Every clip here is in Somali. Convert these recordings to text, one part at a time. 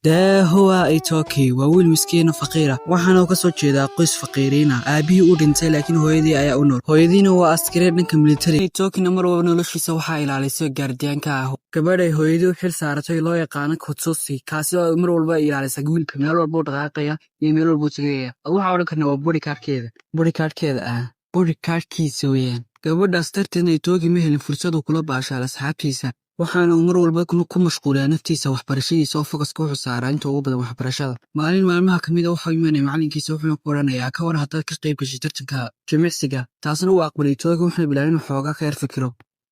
Daahowa Itoki waa wiil miskiin oo faqiir ah, waxaana uu ka soo jeedaa qoys faqiiriin ah. Aabihii uu dhintay, laakiin hooyadii ayaa u nool. Hooyadiina waa askari dhanka military. Itokina mar walba noloshiisa waxaa ilaalisa gaardiyaanka ah gabadhay hooyadii u xil saaratay, loo yaqaano Kotsosi, kaasi oo mar walba ilaalisa wiilka meel walba u dhaqaaqaya iyo meel walba u tagaya. Waxaa odhan karna waa bodyguardkeeda, bodyguardkeeda ah, bodyguardkiisa weeyaan. Gabadhaas darteedna Itoki ma helin fursad uu kula baashaalo asxaabtiisa, waxaana uu mar walba ku mashquuliyaa naftiisa waxbarashadiisa, oo focuska wuxuu saaraa inta ugu badan waxbarashada. Maalin maalmaha ka mid a waxau imanaya macalinkiisa, wuxuuna ku odhanayaa, "Ka war haddaad ka qayb gashay tartanka jimicsiga?" Taasna uu aqbalay Itoki, wuxuuna bilaabay inuu xoogaa ka yar fikiro.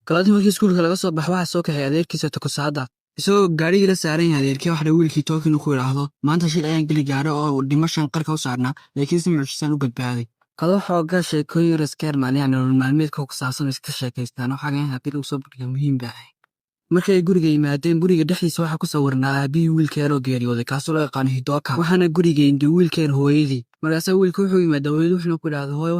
Galabtii markii iskuulka laga soo baxo, waxaa soo kaxay adeerkiisa Tokosaada. Isagoo gaarigii la saaran yahay adeerkii, waxaa wiilkii Itoki inuu ku idhaahdo, "Maanta shil ayaan geli gaaro oo dhimashan qarka u saarnaa, laakiin si mucjisaan u badbaaday." Kalo xoogaa sheekooyin yar iska yar maalin nolol maalmeedka ku saabsan iska sheekaystaan, waxaa haddii lagu soo bandhiga muhiim baa ahay. Markay guriga yimaadeen, guriga dhexdiisa waxaa ku sawirnaa aabihii wiilka yar oo geeriyooday, kaasoo loo yaqaano Hidoka. Waxaana guriga yimid wiilka yar hooyadii. Markaasaa wiilka wuxuu yimaada hooyadii, wuxuuna ku idhahdaa, "Hooyo,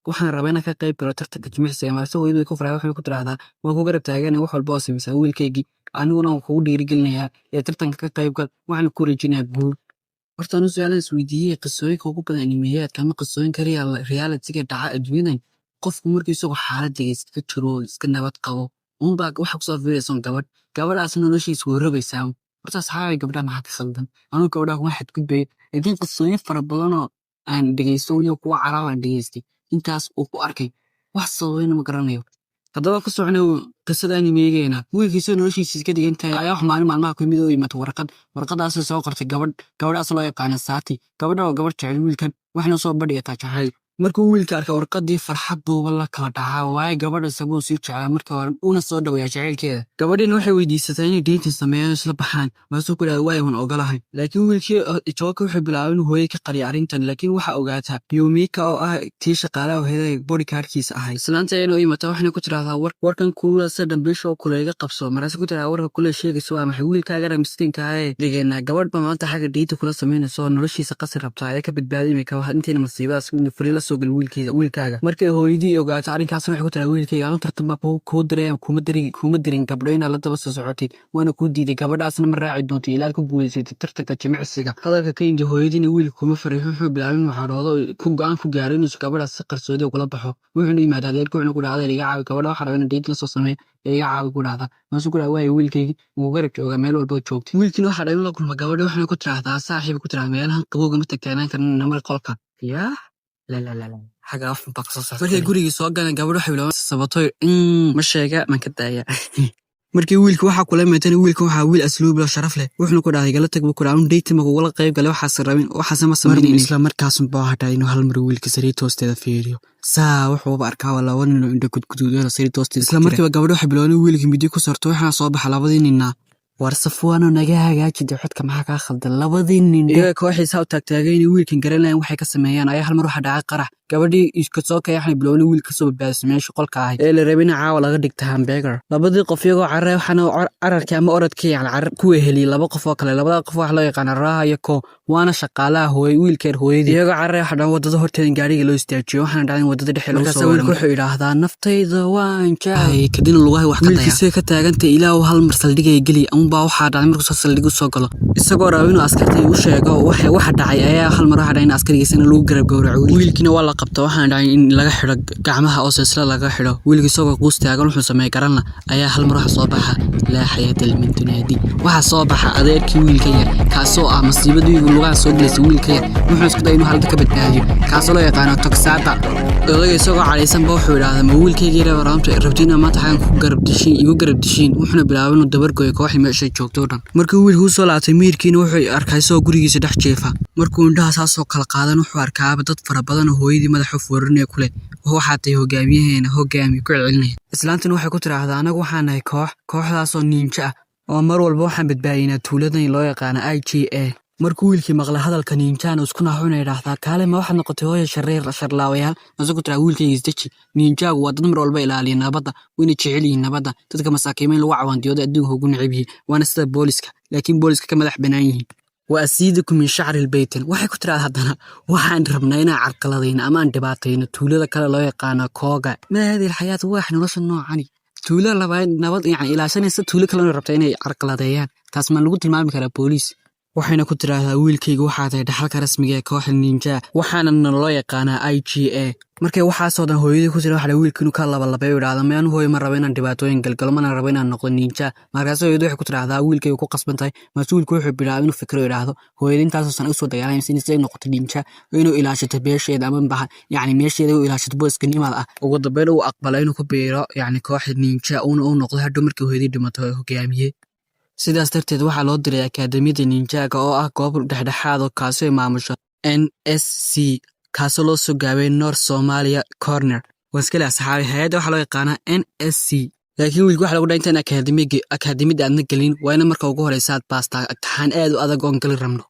waxaan rabaa inaan ka qayb galo tartanka jimicsiga." Markaase hooyadu way ku farxay, waxayna ku tidhahdaa, "Waan ku garab taaganay wax walba oo samaysaa wiilkaygii, aniguna waan kugu dhiirigelinayaa ee tartanka ka qayb gal, waxaana ku rajinayaa guul." Horta anu su-aalan isweydiiyey, qisooyinka ugu badan animeyaadka ama qisooyinka realityga dhaca adduunyadan, qofku markii isagoo xaaladiga iska jiro, iska nabad qabo, unbaa waxa kusoo fiiraysa gabadh. Gabadhaas noloshiisa way rogaysaa. Horta asxaabay, gabdhaha maxaa ka khaldan? Anugu gabdhaha kuma xadgudbayo, laakiin qisooyin fara badanoo aan dhegeysto, weliba kuwa carab aan dhegeystay, intaas uu ku arkay, wax sababayna ma garanayo. Haddaba ku socnay qisada animegeena. Wiilkiisoo noloshiisa iska dhigan tahay ayaa wax maalin maalmaha ka mid oo yimaata warqad. Warqadaasoo soo qortay gabadh, gabadhaas loo yaqaano Saati. Gabadha waa gabadh jecel wiilkan, waxayna soo bandhigataa jacayl. Markuu wiilka arkay warqadii, farxad buuba la kala dhacaa, waayo gabadha isaguu sii jeclaa markii hore, uuna soo dhaweeyaa jacaylkeeda. Gabadhiina waxay weydiisatay inay dating sameeyaan, isla baxaan. Markaasuu ku idhahda, "Waay, waan ogolahay." Laakiin wiilkii Itoka wuxuu bilaabay inuu hooyay ka qariyo arrintan, laakiin waxaa ogaataa Yumika oo ah tii shaqaalaha hooyada bodyguardkiisa ahay. Islaanta ayana u imata, waxayna ku tidhahdaa, "Warkan kuula se dambiisha oo kule iga qabso." Markaasay ku tidhahdaa, "Warka kule sheegayso waa maxay? Wiilkaagana miskiinka ahee dhigeenaa, gabadh ba maanta xagga dating kula samaynayso oo noloshiisa qasi rabtaa ee ka badbaadi imika intayna masiibadaas furi la soo gelin wiilkiisa, wiilkaaga." Markay hooyadii ogaato arrinkaas, waxay ku tidhahdaa, "Wiilkayga, anu tartan baa kuu diray, kuma dirin gabdho inaad la daba soo socotid, waana kuu diiday. Gabadhaasna ma raaci doonto ilaad ku guulaysatid tartanka jimicsiga." Hadalka ka yimid hooyadiina wiilka kuma farixin. Wuxuu bilaabay inuu cadhoodo, ku go'aan ku gaaro inuusan gabadhaas si qarsoodi kula baxo. Wuxuuna yimaadaa adeerka, wuxuuna ku dhahdaa, "Adeer, iga caawi gabadha, waxaa rabaa inaan date la soo sameeyo ee iga caawi," ku dhahdaa. Markaasuu ku dhahdaa, "Waayo wiilkaygii, wuu garab joogaa meel walba oo joogtay." Wiilkiina waxaa dhahay in la kulma gabadha, waxayna ku tidhaahdaa, saaxiib ku tidhahdaa, "Meelahan qabowga ma tagtaanaan karna, namar qolka yaa la la la la xagaa wax baa kasoo saartay." Markay gurigii soo galeen, gabadha waxay bilaabeen sabato ma sheega man ka daaya. Markii wiilka waxaa kula meetana, wiilka waxaa wiil asluub leh, sharaf leh. Wuxuuna ku dhahday, "Gala tag," buu ku dhahay, "Date ma kugula qayb galay, waxaas rabin, waxaas ma sameynaynin." Isla markaasun baa waxaa inuu hal mar wiilka sariirta hoosteeda fiiriyo. Saa wuxuuba arkaa waa laba nin oo indho gudguduudan oo sariirta hoosteeda. Isla markiiba gabadha waxay bilowday in wiilka midi ku sarto, waxaana soo baxa labadii ninna. War Safwaano, naga hagaajida codka, maxaa kaa khaldan? Labadii nin iyaga kooxiisa u taagtaagay inay wiilkan garanayan waxay ka sameeyaan ayaa hal mar waxaa dhacay qarax. Gabadhii iska soo kay waxay bilowday wiilka kasoo badbaadisay meesha qolka ahay ee la rabay in caawa laga dhigta hamburger. Labadii qof iyagoo carare, waxaana cararkii ama orodkii, yani carar ku weheliyey laba qof oo kale. Labada qof waxaa loo yaqaana Raha iyo Ko, waana shaqaalaha hooy wiilkeer hooyadii. Iyagoo carare, waxa dhan wadada horteeda gaariga loo istaajiyo, waxaana dhacay in wadada dhexe lagu soo. Wiilku wuxuu idhaahdaa, "Naftayda waan jecel." Kadibna lugaha wax ka daya, wiilkiisay ka taagantay, "Ilaahu hal mar saldhigay geli." Unbaa waxaa dhacday markuu saldhig u soo galo, isagoo raba inuu askarta u sheego waxa dhacay, ayaa hal mar waxaa dhacay in askarigiisana lagu garab gowraco. Wiilkiina waa la qabta, waxaana dhacay in laga xidho gacmaha oo silsila laga xidho. Wiilka isagoo quus taagan, wuxuu sameey garanla, ayaa hal mar waxa soo baxa, laa xayaata liman tunaadi, waxaa soo baxa adeerkii wiilka yar, kaasoo ah masiibadii lugaha soo gelaysa wiilka yar. Wuxuu isku dayay inuu halda ka badbaadiyo, kaasoo loo yaqaano Toksaata. Odayga isagoo cadhaysanba wuxuu idhaahdaa, "Ma wiilkayga yar rabtiin maanta xagan ku garab dishiin, igu garab dishiin?" Wuxuuna bilaabay inuu dabargoyo kooxii meesha joogto o dhan. Markii wiilku usoo laabtay miirkiina, wuxuu arkay isagoo gurigiisa dhex jiifa. Markuu indhaha saasoo kala qaadan, wuxuu arkaaba dad fara badan oo hooyadii madaxa foorinaya, ku leh, "Waxaa tahay hogaamiyaheena, hogaami," ku celcelinaya. Islaantuna waxay ku tidhaahdaa, "Anagu waxaan nahay koox, kooxdaasoo ninja ah, oo mar walba waxaan badbaadinaa tuuladan loo yaqaano IGA." Markuu wiilkii maqlay hadalka ninjana, isku naxuuna idhaahdaa, "Kaale, ma waxaad noqotay hooya shareer sharlaawayaal?" Mase ku tiraa, "Wiilkayga, isdeji. Ninjaagu waa dad mar walba ilaaliya nabadda, wayna jecel yihiin nabadda. Dadka masaakiima in lagu cawaandiyooda adduunka ugu neceb yihiin, waana sida booliska, laakiin booliska ka madax bannaan yihiin. Wa asiidukum min shacri lbeytin." Waxay ku tiraahdaa haddana, "Waxaan rabnaa inaan carqaladayno ama aan dhibaatayno tuulada kale loo yaqaano Kooga." Maa hadihi alxayaat, wax nolosha noocani, tuulo labaad nabad yani ilaashanaysa, tuulo kalena rabta inay carqaladeeyaan, taas ma lagu tilmaami karaa booliis? Waxayna ku tiraahdaa, "Wiilkayga, waxaa tahay dhaxalka rasmiga ee kooxda ninja, waxaana naloo yaqaanaa IGA." Markay waxaasoo dhan hooyadii ku tiri, waxa wiilka inuu ka labalabeeyo, idhaahdo, "Mayanu hooyo, ma rabo inaan dhibaatooyin galgalo, mana rabo inaan noqdo ninja." Markaas hooyadu waxay ku tiraahdaa, "Wiilkayga, ku qasban tahay." Markaas wiilku wuxuu bilaabay inuu fikro, idhaahdo, hooyada intaasoo san usoo dagaalamaysa in ay noqoto ninja, inuu ilaashato beesheeda ama baha, yacni meesheeda u ilaashato booska nimada ah. Ugu dambeyn uu aqbalay inuu ku biiro, yacni, kooxda ninja, uuna u noqdo hadhow markii hooyadii dhimato hogaamiye. Sidaas darteed waxaa loo diray akaademiyada ninjaga, oo ah goob dhexdhexaad oo kaasoo ay maamusho NSC, kaasoo loo soo gaabay North Somalia Corner. Waan iska leh asxaabi, hay-adda waxaa loo yaqaanaa NSC. Laakiin wiilka waxa lagu dhahay, intaan akaademiyada aadna gelin, waa ina marka ugu horeysa aad baastaa imtixaan aad u adag oon gali rabno,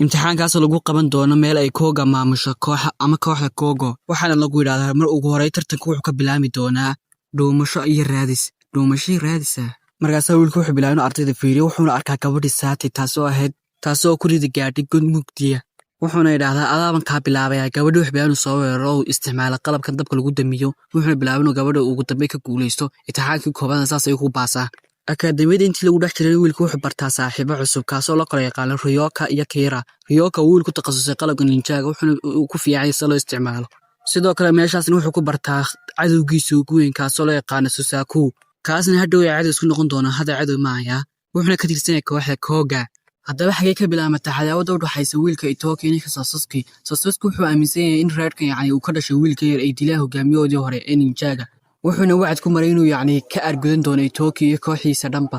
imtixaankaasoo lagu qaban doono meel ay Kooga maamusho, kooxa ama kooxda Kogo. Waxaana lagu yidhahdaa, mar ugu horey tartanku wuxuu ka bilaami doonaa dhuumasho iyo raadis, dhuumasho iyo raadisa. Markaasaa wiilku wuxuu bilaabay inuu ardayda fiiriyo, wuxuuna arkaa gabadhii Saati, taasoo ahayd taasoo ku ridi gaadhay god mugdiya. Wuxuuna idhaahdaa, "Adaaban kaa bilaabaya." Gabadhi wuxuu bilaabay inuu soo weeraro oo isticmaala qalabkan dabka lagu damiyo, wuxuuna bilaabay inuu gabadha ugu dambeyn ka guuleysto imtixaankii koobaadna, saas ayuu ku baasaa. Akaademiyada intii lagu dhex jiray, wiilku wuxuu bartaa saaxiibo cusub, kaasoo la kala yaqaano Ryoka iyo Kira. Ryoka wiil ku takhasusay qalabka ninjaaga, wuxuuna ku fiican sida loo isticmaalo. Sidoo kale meeshaasna wuxuu ku bartaa cadowgiisa ugu weyn, kaasoo loo yaqaano Susaku. Kaasna hadhow ay cadow isku noqon doonaa, hadda cadow maayaa, wuxuuna ka tirsan yahay kooxda Koga. Haddaba xagee ka bilaabata cadaawada u dhaxaysa wiilka Itoki iyo ninka Sasuke? Sasuke wuxuu aaminsan yahay in reerkan, yacni, uu ka dhashay wiilkan yar ay dilaan hogaamiyahoodii hore ee ninjaga, wuxuuna wacad ku maray inuu, yacni, ka aargudan doono Itoki iyo kooxdiisa dhanba.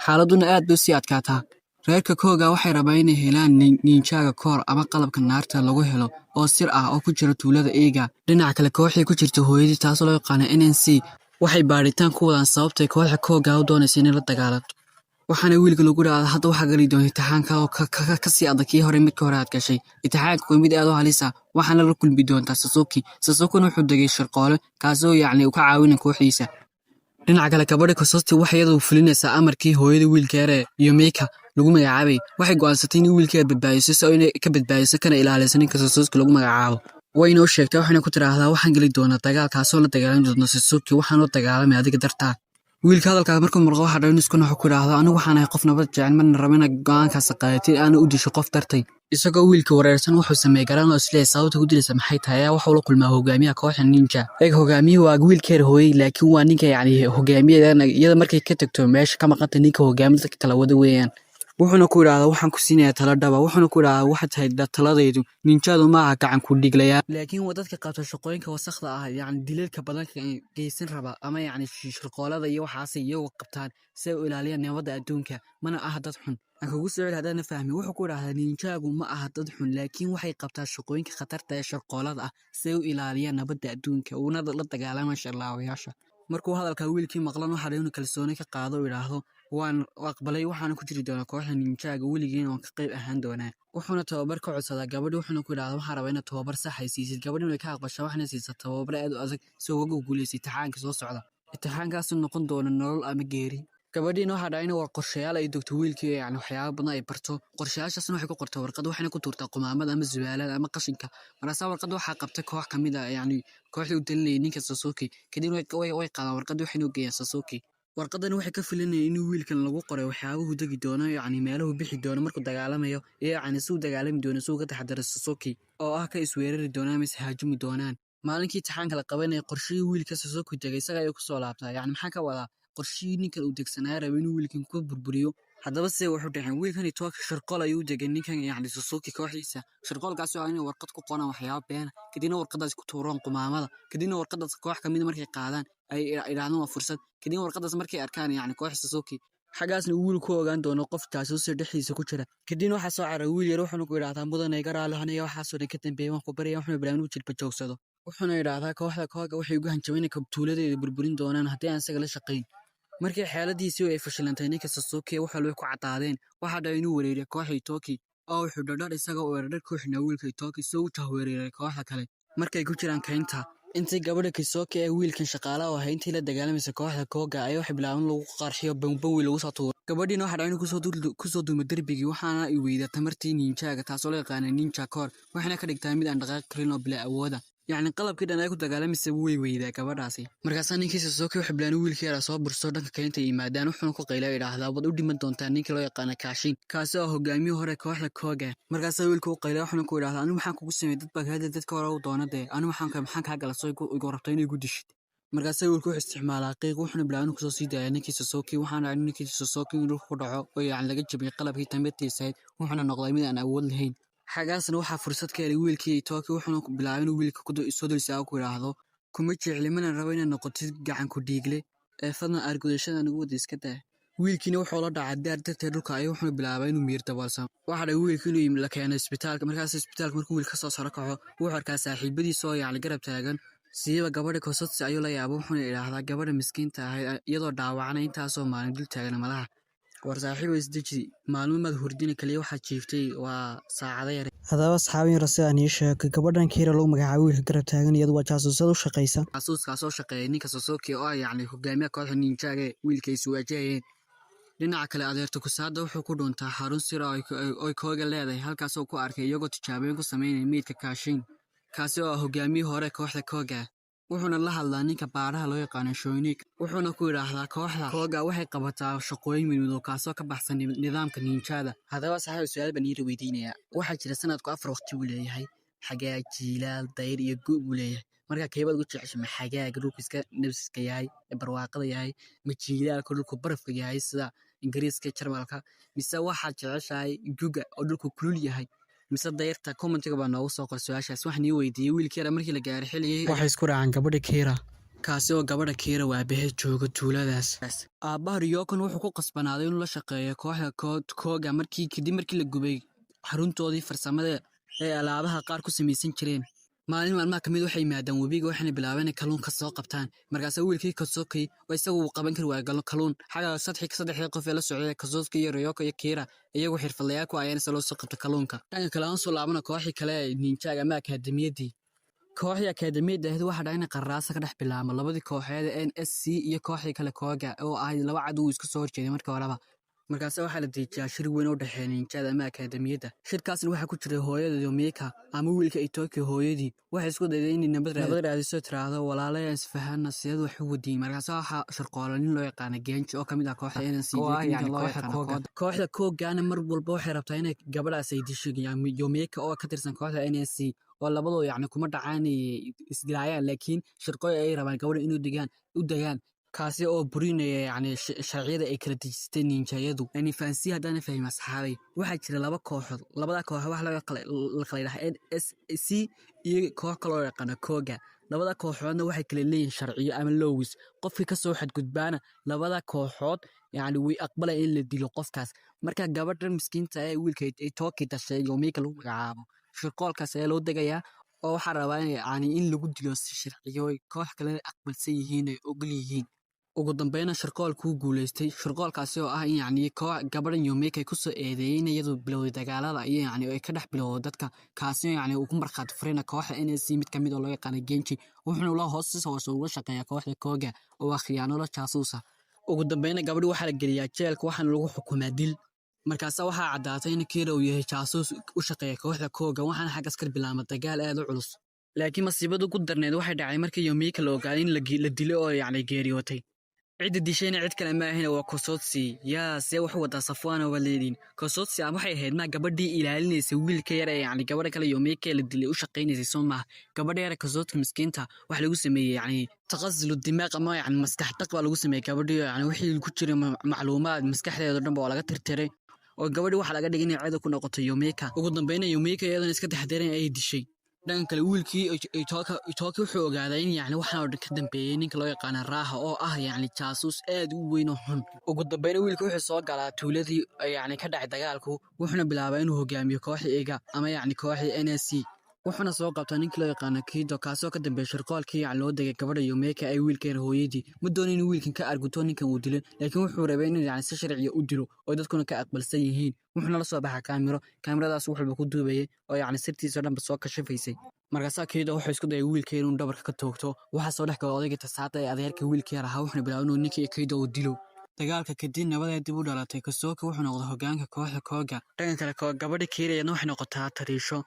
Xaaladuna aad bay usii adkaataa. Reerka Koga waxay rabaan inay helaan ninjaga core ama qalabka naarta lagu helo oo sir ah oo ku jira tuulada Iga. Dhinaca kale, kooxdii ku jirta hooyadii, taasoo loo yaqaano NNC, waxay baadhitaan ku wadaan sababtay kooxda Koga u doonaysa inay la dagaalanto. Waxaana wiilka lagu dhahdaa, hadda waxaa gali doona imtixaanka oo kasii adag kii hore, midka hore aad gashay. Imtixaanka waa mid aad u halis ah, waxaana la kulmi doontaa Sasuke. Sasukena wuxuu degay shirqoole, kaasoo, yacni, uu ka caawinay kooxdiisa. Dhinaca kale, gabadha Kososti waxay iyadu fulinaysaa amarkii hooyada wiilka yare iyo Mika lagu magacaabay. Waxay go'aansatay in wiilkeeda badbaadiso, si inay ka badbaadiso kana ilaaliso ninka Sasuke lagu magacaabo. Wayna u sheegtay, waxayna ku tiraahdaa, "Waxaan geli doonaa dagaal, kaasoo la dagaalami doona Sasuke, waxaan la dagaalamay adiga dartaa." Wiilka hadalkaas markuu murqo, waxaa dhan isku naxo, ku idhaahdo, "Anigu waxaan ahay qof nabad jecel, marna rabo inaad go'aankaas qaadatid aana u disho qof dartay." Isagoo wiilka wareersan wuxuu sameeyey garan oo isleeyahay sababta ku dilaysa maxay tahay, ayaa waxuu la kulmaa hogaamiyaha kooxda ninja. Eeg, hogaamiyuhu waa wiilkeer hooyey, laakiin waa ninka, yacni, hogaamiyada iyada markay ka tagto meesha ka maqanta, ninka hogaamiya dadka kala wada weeyaan. Wuxuuna ku idhaahdaa, "Waxaan ku siinayaa talo dhaba." Wuxuuna ku idhahdaa, "Waxay tahay taladaydu, ninjadu maaha gacan ku dhiglayaa, laakiin waa dadka qabta shaqooyinka wasakhda ah, yacni dilalka badan geysan raba ama, yacni, shirqoolada iyo waxaasay iyagu qabtaan si ay u ilaaliyaan nabadda adduunka, mana aha dad xun." Aan kugu soo celi haddaadna fahmin. Wuxuu ku idhahdaa, ninjaagu ma aha dad xun, laakiin waxay qabtaa shaqooyinka khatarta ee shirqoolada ah si ay u ilaaliyaan nabadda adduunka, uuna la dagaalamaan sharlaawayaasha. Markuu hadalka wiilkii maqlan, waxaa inuu kalsooni ka qaado oo idhaahdo, "Waan aqbalay, waxaana ku jiri doonaa kooxda ninjaaga, weligiina waan ka qayb ahaan doonaa." Wuxuuna tababar ka codsadaa gabadhi, wuxuuna ku idhahdaa, "Waxaan rabaa inaad tababar sax ay siisid." Gabadhi way ka aqbashaa, waxayna siisaa tababar aad u adag si uga guuleysto imtixaanka soo socda, imtixaankaasu noqon doona nolol ama geeri. Gabadhiina waxaa dhacay in war qorshayaal ay dogto wiilkii, yacni, waxyaabo badan ay barto. Qorshayaashaasna waxay ku qortaa warqad, waxayna ku tuurtaa qumaamada ama zubaalada ama qashinka. Markaasaa warqadda waxaa qabtay koox ka mid ah, yacni, kooxdii u talinayay ninka Sasuke. Kadibna way qaadaan warqadda, waxayna u geeyaan Sasuke. Warqadani waxay ka filinayeen inuu wiilkan lagu qoray waxyaabuhu degi doono, yacni meeluhu bixi doono markuu dagaalamayo, iyo, yacni, suu dagaalami doono, suu ka taxadaro Sasuke oo ah ka isweerari doonaan ama ishaajumi doonaan. Maalinkii imtixaanka la qabanaya, qorshihii wiilka Sasuke tegay isaga ayuu kusoo laabtaa. Yacni, maxaa ka wadaa? Qorshihii ninkan uu degsanaa rabay inuu wiilkan ku burburiyo. Haddaba se wuxuu dhaheen, wiilkan Itoki shirqool ayuu u degay ninkan, yacni Sasuke kooxdiisa. Shirqoolkaasi waa inay warqad ku qoraan waxyaabo beena, kadibna warqadaas ku tuuraan qumaamada, kadibna warqadaas koox kamid markay qaadaan ay idhaahdaan waa fursad, kadibna warqadaas markay arkaan, yacni, kooxda Sasuke, xaggaasna uu wiil ku ogaan doono qof jaasuusi dhexdiisa ku jira. Kadibna waxaa soo caray wiil yar, wuxuuna ku idhahdaa, "Mudane, iga raali aniga waxaasoo dhan ka dambeeyay, waan ku baraya." Wuxuuna bilaabay inuu jilba joogsado, wuxuuna idhaahdaa, kooxda Koga waxay ugu hanjabeen inay tuuladeeda burburin doonaan haddii aan isaga la shaqayn. Markii xeeladiisii ay fashilantay, ninka Sasuke waxa way ku cadaadeen. Waxaa dhacay inuu wereeriyo kooxda Itoki, oo wuxuu dhadhar isaga u weeraray kooxna wiilka Itoki si uu u jahwareeray kooxda kale markay ku jiraan kaynta. Intii gabadha Kisoki ee wiilkan shaqaalaha oo ahay intii la dagaalamaysa kooxda Koga ayaa waxay bilaabeen lagu qarxiyo bambawi lagu soo tuuro. Gabadhiina waxaa dhacay inuu kusoo duumo darbigii, waxaana ay weydaa tamartii ninjaaga, taasoo loo yaqaana ninja core, waxayna ka dhigtaa mid aan dhaqaaqi karin oo bilaa awooda. Yacni qalabkii dhan ay ku dagaalamaysa way weydaa gabadhaasi. Markaasaa ninkii Sosoki wuxuu bilaabay wiilkii yaraa soo burso dhanka keenta yimaadaan, wuxuuna ku qayla idhaahdaa, "Waad u dhiman doontaa ninkii loo yaqaana Kaashin, kaasi oo hogaamiye hore kooxda Koga." Markaasaa wiilka u qayla, wuxuuna ku idhaahdaa, "Anigu maxaan kugu sameeyey? Dad baa kaada dadka hore u doona dee, anigu maxaan kaa gala soo igu rabta inay igu dishid?" Markaasaa wiilku wuxuu isticmaalaa qiiq, wuxuuna bilaabay inuu kusoo sii daaya ninkii Sosoki. Waxaana dhacay ninkii Sosoki inuu dhulka ku dhaco oo yacni laga jabiyey qalabkii tamartiisahayd, wuxuuna noqday mid aan awood lahayn. Xagaasna waxaa fursad ka helay wiilkii Itoki, wuxuuna bilaabay inuu wiilka soo dul istaago, ku idhaahdo, "Kuma jecli, mana rabo inaad noqotid gacan ku dhiigle ee fadlan aargudashada nagu wada iska daa." Wiilkiina wuxuu la dhacay daar darteed dhulka ayuu, wuxuuna bilaabay inuu miyir daboolsamo. Waxaa dhacay wiilkii inuu la keeno isbitaalka. Markaas isbitaalka markuu wiilka kasoo saro kaco, wuxuu arkaa saaxiibadiisa oo yacni garab taagan, siiba gabadha Kosotsi ayuu la yaabo, wuxuuna idhaahdaa, "Gabadha miskiinta ahayd iyadoo dhaawacana intaasoo maalin dul taagan malaha. War saaxiibo, isdeji, maalmo maad hurdina, kaliya waxaad jiiftay waa saacado yar." Haddaba asxaabin yar, sidaan ii sheegay, gabadhan Kiira lagu magacaabo wiilka garab taagan, iyadu waa jaasuusad u shaqaysa. Jaasuuskaasoo shaqeeya ninka Sosoki oo ah yacni hogaamiyaha kooxda ninjaaga ee wiilka ay iswaajahayeen. Dhinaca kale, adeerta Kusaada wuxuu ku dhuntaa xarun sir oo ay Kooga leedahay, halkaasoo ku arkay iyagoo tijaabooyin ku sameynaya meydka Kaashin, kaasi oo ah hogaamiyihii hore kooxda Koga. Wuxuuna la hadlaa ninka baaraha loo yaqaano Shonik, wuxuuna ku idhaahdaa, "Kooxda Koga waxay qabataa shaqooyin midmidow kaasoo ka baxsan nidaamka ninjada." Haddaba saxaabi, su'aal baan iira weydiinayaa. Waxaa jira sanadku 4 waqti buu leeyahay: xagaa, jiilaal, dayr iyo gu buu leeyahay. Marka keebaad ugu jeceshay? Ma xagaaga dhulku iska nabsiska yahay ee barwaaqada yahay, ma jiilaalka dhulku barafka yahay sida Ingiriiska, Jarmalka, mise waxaad jeceshahay guga oo dhulku kulul yahay, mise dayrta? Commentiga baa noogu soo qor su-aashaas. Waxaan ii weydiiyey wiilkii yara markii la gaaray xilligii Waxay isku raacaan gabadha Kiira. Kaasi oo gabadha Kiira waabaheed jooga tuuladaas. Aabbaha Ryokon wuxuu ku qasbanaaday inuu la shaqeeyo kooxda Koga markii kadib markii la gubay xaruntoodii farsamada ee alaabaha qaar ku samaysan jireen. Maalin maalmaha kamid waxay yimaadaan webiga, waxayna bilaabeen inay kalluun ka soo qabtaan. Markaasa wiilkii Kosoki oo isagu uu qaban kari waayay kalluun. Xagga saddexdii qof ee la socday, Kosoki iyo Ryoko iyo Kiira, iyagu xirfadlayaal ku ayaan se loo soo qabta kalluunka. Dhanka kale aan soo laabana kooxii kale ee ninjaaga ama akaademiyadii. Kooxdii akaademiyadda ahayd waxaa dhacay in qarraasa ka dhex bilaabmo labadii kooxeed ee NSC iyo kooxdii kale Koga, oo ahayd laba cadow isku soo horjeeday markii horeba. Markaase waxaa la dejiyaa shir weyn oo dhexeeya ninjada ama akaademiyadda. Shirkaasna waxaa ku jiray hooyada Yomika ama wiilka Itoki hooyadii. Waxay isku dayday inay nabad raadiso, tiraahdo, "Walaalaya, isfahana, sideed wax u wadiin?" Markaase waxaa shirqoola nin loo yaqaana Genji oo kamid ah kooxda NSC oo ah yacni kooxda Koga. Kooxda Kogana mar walba waxay rabtaa inay gabadhaas ay disho, Yomika oo ka tirsan kooxda NSC, oo labadooda yacni kuma dhacaan isdilaayaan, laakiin shirqooy ay rabaan gabadha inuu degaan u degaan, kaasi oo burinaya yacni sharciyada ay kala dejistay ninjayadu. Yani fahansiya haddaana fahmin asxaabay, waxaa jira laba kooxood. Labada kooxood waxa la kala yidhaha NSC iyo koox kaloo loo yaqaano Koga. Labada kooxoodna waxay kala leeyihiin sharciyo ama laws. Qofkii kasoo xadgudbaana labada kooxood yacni way aqbalayaan in la dilo qofkaas. Marka gabadhan miskiinta ee wiilka ay Toki dhashay, Yomika lagu magacaabo, shirqoolkaas ayaa loo degayaa, oo waxaa rabaa in yacni in lagu dilo si sharciyo koox kalena aqbalsan yihiin, ay ogol yihiin. Ugu dambeyna shirqoolkuu guuleystay, shirqoolkaasi oo ah in yacni koox gabadhan Yomika ay kusoo eedeeyeen in iyadu bilowday dagaalada iyo yacni ay ka dhex bilowday dadka, kaasi oo yacni uu ku markhaati furayna kooxda NSC mid kamid oo loo yaqaano Genji, wuxuuna la hoos si hoose uga shaqeeyaa kooxda Koga oo waa khiyaanolo jaasuusa. Ugu dambeyna gabadhi waxaa la geliyaa jeelka, waxaana lagu xukumaa dil. Markaasa waxaa caddaatay in Kira uu yahay jaasuus u shaqeeya kooxda Koga, waxaana xaggaas ka bilaabma dagaal aad u culus. Laakiin masiibada ugu darneed waxay dhacday markii Yomika la ogaaday in la dilay oo yacni geeriyootay. Cidda dishayna cid kale ma ahayn, waa Kosotsi. Yaa see wax wadaa Safwana waa leediin? Kosotsi ama waxay ahayd ma gabadhii ilaalinaysa wiilka yar ee yacni gabadha kale Yomika la dilay u shaqaynaysay, soo maaha? Gabadha yar Kosotsi miskiinta waxa lagu sameeyey yacni taqasulu dimaaq ama yacni maskax dhaq baa lagu sameeyey gabadhii. Yacni wixii ku jiray macluumaad maskaxdeeda dhan ba waa laga tirtiray, oo gabadhii waxaa laga dhigay inay cida ku noqoto Yomika. Ugu dambeyna Yomika iyadana iska taxadiran ay dishay. Dhanka kale, wiilkii Itoki wuxuu ogaaday in yacni waxaan oo dhan ka dambeeyey ninka loo yaqaana Raaha, oo ah yacni jaasuus aad u weyn oo xun. Ugu dambeyna wiilka wuxuu soo galaa tuuladii yacni ka dhacay dagaalku, wuxuuna bilaabay inuu hogaamiyo kooxdii Ega ama yacni kooxdii NSC, wuxuuna soo qabtaa ninkii loo yaqaano Kido, kaasoo ka dambeeyay shirqoolkii yacni loo degay gabadha Yomika ay wiilkeena hooyadii. Ma doonin inuu wiilkan ka arguto ninkan uu dilo, laakiin wuxuu rabay inuu yacni si sharciya u dilo oo dadkuna ka aqbalsan yihiin. Wuxuuna la soo baxaa kaamiro, kaamiradaas wax walba ku duubayay oo yacni sirtiisa oo dhanba soo kashafaysay. Markaasaa Kido wuxuu isku dayay wiilka inuu dhabarka ka toogto. Waxaa soo dhex galay odaygii Tasaata ee adeerka wiilka yar ahaa, wuxuuna bilaabay inuu ninkii Kido uu dilo. Dagaalka kadib nabad dib u dhalatay. Kosoki wuxuu noqday hogaanka kooxda Koga. Dhanka kale, gabadha Kiira iyadna waxay noqotaa tariisho.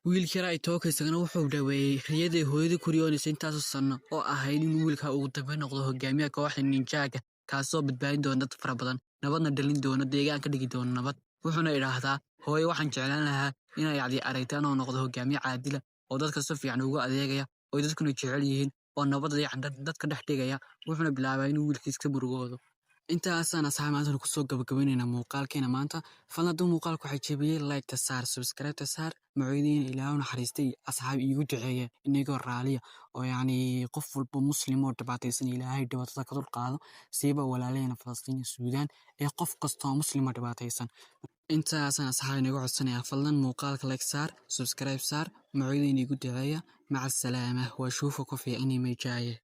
Wiilka yaraa Itooka isagana wuxuu dhaweeyey riyadii hooyadii ku riyoonaysa intaasoo sanno oo ahayd inuu wiilka ugu dambeyn noqdo hogaamiyaha kooxda ninjaaga, kaasoo badbaadin doona dad fara badan, nabadna dhalin doona, deegaan ka dhigi doona nabad. Wuxuuna idhaahdaa, "Hooyo, waxaan jeclaan lahaa inaa yacdi aragtaan oo noqdo hogaamiye caadila oo dadka si fiican ugu adeegaya oo dadkuna jecel yihiin oo nabadda yacni dadka dhex dhigaya." Wuxuuna bilaabaa inuu wiilkiis ka murugoodo. Intaasaan asxaab maanta kusoo gabagabaynaynaa muuqaalkeena maanta. Fadlan hadduu muuqaalku xajabiyey, like-ta saar, subscribe-ta saar. Macoodiina Ilaahu naxariistay, asxaab iigu duceeya inagoo raaliya oo yacni qof walba Muslim oo dhibaataysan Ilaahay dhibaatada ka dul qaado, siiba walaalaheena Falastiin iyo Suudaan ee qof kastoo Muslim oo dhibaataysan. Intaasaan asxaab inaga codsanayaa. Fadlan muuqaalka like saar, subscribe saar, macoodiina iigu duceeya. Maca asalaama, waa shuufa ku fiican imay jaaye.